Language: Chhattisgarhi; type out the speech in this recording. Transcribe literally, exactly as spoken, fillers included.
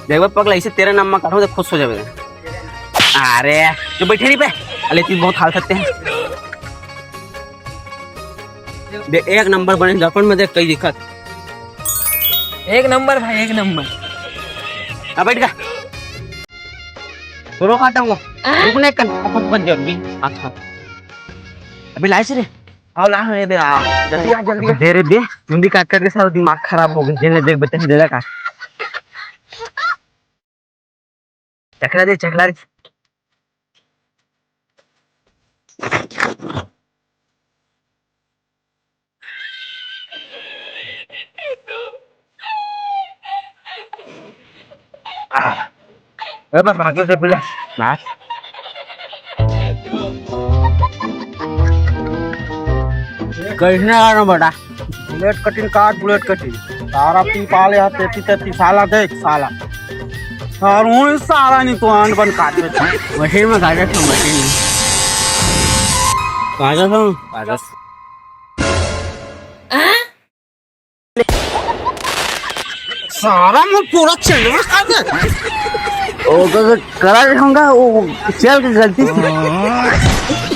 देखबे पगला, इसे तेरा नाम में काटूं तो खुश हो जाबे। अरे, जो बैठे नहीं पे, अले तीन बहुत हाल सकते हैं। देख, एक नंबर बने, अपन में देख कई दिक्कत। एक नंबर भाई, एक नंबर। अब बैठ जा। तोरो काटूंगा। रुक नहीं कर, अपन बन जाऊंगी। अच्छा। अभी लाए से रे। आओ ला, ये दे, आ। जल्दी आ, जल्दी आ। दे रे दे। चुंडी काट करके सारा दिमाग खराब हो गया। जेने देख बच्चे दे रखा। चखला दे, चखला दे। ए बस, भागे से पहले। बस। कैसने आ रहा बेटा? बुलेट कटिंग काट, बुलेट कटिंग। सारा पी पाले हाथ तेती तेती साला देख साला। और हूँ साला नहीं तो आंड बन काट देता। मशीन में काटे थे, मशीन में। काटे थे, काटे थे। सारा मैं पूरा चैनल काट दे। ओ तो, तो करा रहूंगा वो चल के गलती से।